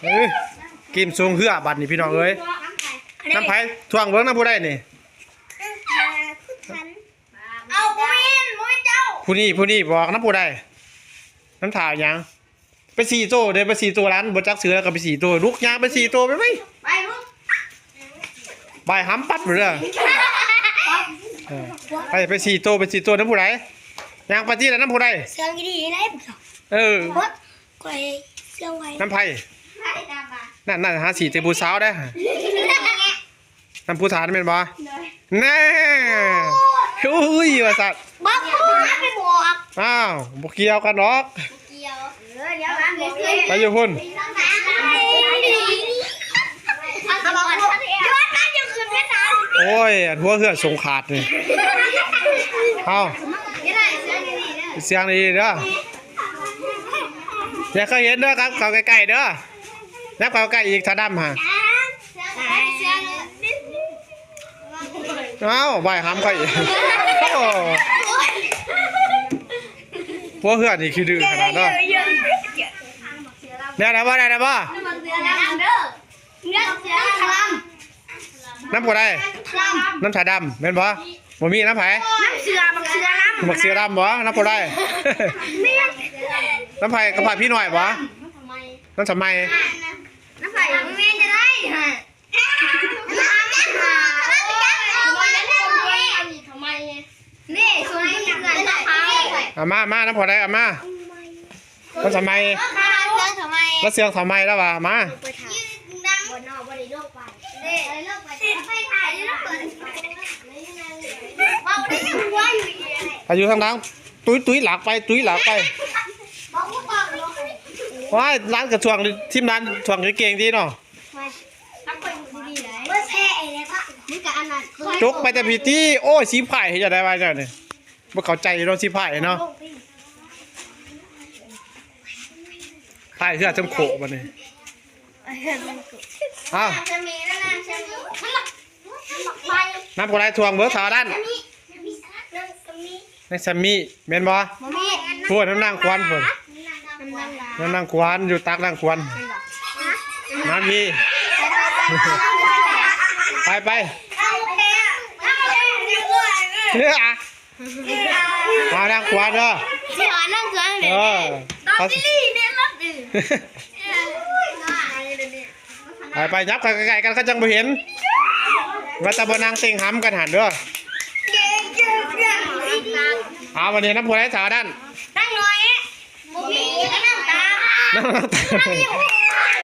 ເອີຍ ກິມຊົງເຮືອບັດນີ້ພີ່ນ້ອງເອີຍ. ນ້ຳໃຜ? ທວງເບິ່ງນຳຜູ້ໃດນີ້? ເອົາ ບໍ່ແມ່ນ ບໍ່ແມ່ນເຈົ້າ. ຜູ້ນີ້ ຜູ້ນີ້ ບອກນຳຜູ້ໃດ? ນຳຖ້າຫຍັງ? ໄປສີ່ໂຕເດ້ ໄປສີ່ໂຕ. ຫຼານບໍ່ຈັກຊື່ແລ້ວກໍໄປສີ່ໂຕ. ລຸກ ຍ່າງໄປສີ່ໂຕ ໄປໄວ. ໄປ ລຸກ. ໄປຫຳປັດເດີ. ເອີ ໄປ ໄປສີ່ໂຕ ໄປສີ່ໂຕ. ນຳຜູ້ໃດ? ຍ່າງໄປຕິລະ ນຳຜູ້ໃດ? ເຊື່ອງດີໆ ໄດ້. ເອີ ຂ້ອຍເຊື່ອງໄວ້. ນຳໃຜ? ນັ້ນໆ ຫາສີ່ແຕ່ຜູ້ສາວເດ້. ນຳຜູ້ທ່ານແມ່ນບໍ່? ໂດຍ. ແນ່ ໂອ້ຍ ໂອ້ຍ ວ່າຊັ້ນ. ບັກ ບໍ່ຫາໄປບອກ. ອ້າວ ບໍ່ກ່ຽວກັນດອກ. ບໍ່ກ່ຽວ. ເອີ ດຽວ ໄປຢູ່ພຸ້ນ. ໂອ້ຍ ອັນຫົວເຮືອສົງຂາດນີ້. ເອົາ ສຽງດີໆເດີ. ຢ່າເຄີຍເຫັນເດີ ກັບເຂົ້າໃກ້ໆເດີ. ແນບເຂົ້າໃກ້ອີກ ຖ້າດຳຫາ. ອ້າວ ໄຫວ້ຫຳຂ້ອຍອີກ. ໂອ້ ພວກເຮືອນນີ້ຂີ້ດື້ຂະໜາດເນາະ. ແນວໃດບໍ່ ແນວໃດບໍ່? ນຳຜູ້ໃດ? ນຳຖ້າດຳແມ່ນບໍ່? ບໍ່ມີນຳໃຜ? ນຳເສືອ ບັກເສືອດຳ. ບັກເສືອດຳບໍ່? ນຳຜູ້ໃດ? ນຳໃຜ? ກັບພະພີ່ນ້ອຍບໍ່? ນຳສະໄໝ. ນຳໃຜ? ແມ່ນຈະໄດ້ຫະ. ເອົາມາ ມາ ນຳຜູ້ໃດ ເອົາມາ. ນຳສະໄໝ. ລະເຊື່ອງສະໄໝລະວ່າ ມາ. ອາ ຢູ່ທາງຫຼັງ ຕຸ້ຍໆ ຫຼາກໄປ ຕຸ້ຍຫຼາກໄປ. ວ້າຍ ຫຼານກະຊ່ວງ ທີມງານຊ່ວງເກັ່ງໆ ຕິເນາະ. ຈົກໄປແຕ່ພີ້ຕິ. ໂອ້ຍ ສີພາຍເຮັດຈັ່ງໃດວະເຈົ້ານີ້? ບໍ່ເຂົ້າໃຈເນາະ ສີພາຍເນາະ. ພາຍເຮືອຈຳໂຄກບັດນີ້. ອ້າວ ນຳຜູ້ໃດ ທວງເບິ່ງສາວນັ້ນ. ນາງສາມີແມ່ນບໍ່? ບໍ່ແມ່ນ ພຸ້ນນຳນາງຂວັນພຸ້ນ. ນຳນາງຂວັນ ຢູ່ຕັກນາງຂວັນ. ມາພີ້ ໄປ ໄປ. ເອີ ອາ ນາງຂວັນເດີ. ຊິຫານາງຂວັນເດີ. ເອີ ໄປໆ ຫຍັບເຂົ້າໃກ້ໆ ກັນ ເຂົາຈັ່ງບໍ່ເຫັນ. ວ່າແຕ່ບໍ່ນັ່ງເຕັງຫຳກັນຫັ້ນເດີ. ເອົາ ວັນນີ້ນຳຜູ້ໃດສາວນັ້ນ? ນາງນ້ອຍ. ບໍ່ມີ ນາງຕາ. ນາງຕາ.